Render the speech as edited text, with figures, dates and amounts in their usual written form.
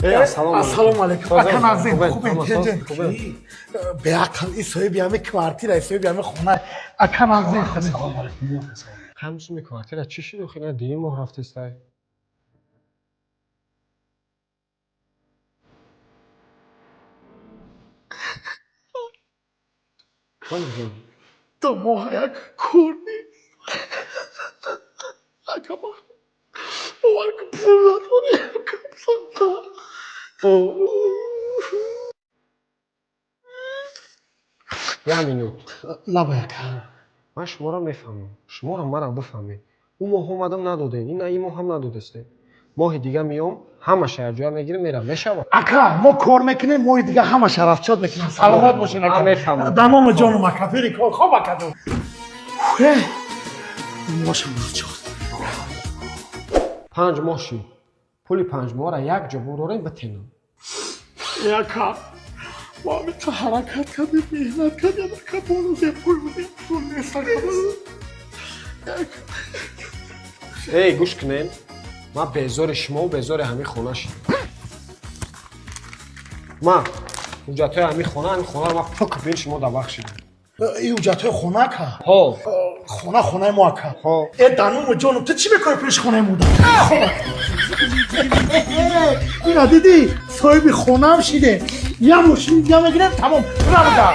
Ассалому алайкум. Ака, назим, хубем, тинҷен? Беақл, и соҳиби ҳами квартира, и соҳиби ҳами хона. Ака, назим, хубем. Ҳамсуми квартира чӣ шуд охир? Дии моҳ рафтестай. То моҳ як кор нест. Ака, бовар кун, пул надорем. Як минут. Лабай, ака. Ман шуморо мефаҳмам, шуморо маро бифаҳмед. Ӯ моҳ омадам, надодед, ина ин моҳ ҳам надодестед. Моҳи дига меом, ҳамаша якҷоя мегирем, мерам, мешавад? Ака, мо кор мекунем, моҳи дига ҳамаша рафчот мекунем. Саломат бошен, ака. Мефаҳмам. Дамому ҷонум, ака, бери кор. Хоб, ака. Мошам рафчот. 5 моҳ шид. Пули 5 моҳра як ҷо бурорем, битенам. Ака, мо ҳамиқа ҳаракат кардем, меҳнат кардем, ака, борузе пул будем, пул нест, ака. Эй, гӯш кунем, ман безори шумову безори ҳамин хона шидам. Ман ҳуҷҷатҳои ҳамин хона, ҳамин хонаро ман пук бин шумо да бахшидам. Ин ҳуҷҷатҳои хона, ака? Ҳо. Хона хонаи мо, ака. Ҳо. Э, дануму ҷонум, ту чӣ мекунӣ пеши хонаи мо? Ина дидӣ, соҳиби хонаам шиде. Я мошини дига мегирем, тамом, равда.